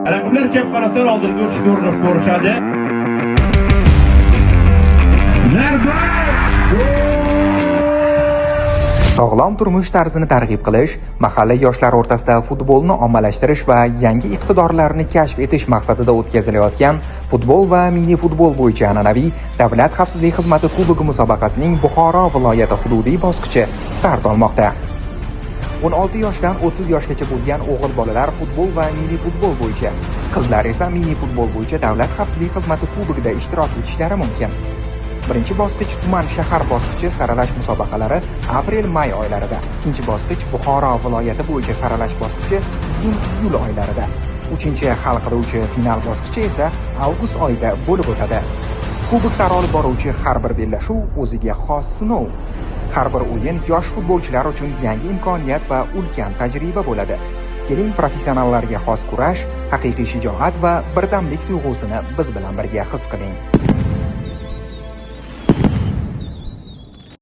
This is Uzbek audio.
Raqiblar chap qanotdan oldinga o'tishga urinib ko'rishadi. Zarba! Gol! Sog'lom turmush tarzini targ'ib qilish, mahalla yoshlari o'rtasida futbolni ommalashtirish va yangi iqtidorlarni kashf etish maqsadida o'tkazilayotgan futbol va mini futbol bo'yicha an'anaviy Davlat xavfsizlik xizmati kubogi musobaqasining Buxoro viloyati hududiy bosqichi start olmoqda. 16 yoshdan 30 yoshgacha bo'lgan o'g'il bolalar futbol va mini futbol bo'yicha, qizlar esa mini futbol bo'yicha Davlat xavfsizlik xizmati kubogida ishtirok etishlari mumkin. Birinchi bosqich, tuman shahar bosqichi saralash musobaqalari aprel-may oylarida, ikkinchi bosqich, Buxoro viloyati bo'yicha saralash bosqichi iyun-iyul oylarida, uchinchi, hal qiluvchi final bosqichi esa avgust oyida bo'lib o'tadi. Kubok sari olib boruvchi har bir bellashuv o'ziga xos sinov. Har bir o'yin yosh futbolchilar uchun yangi imkoniyat va ulkan tajriba bo'ladi. Keling, professionallarga xos kurash, haqiqiy shijoat va birdamlik tuyg'usini biz bilan birga his qiling.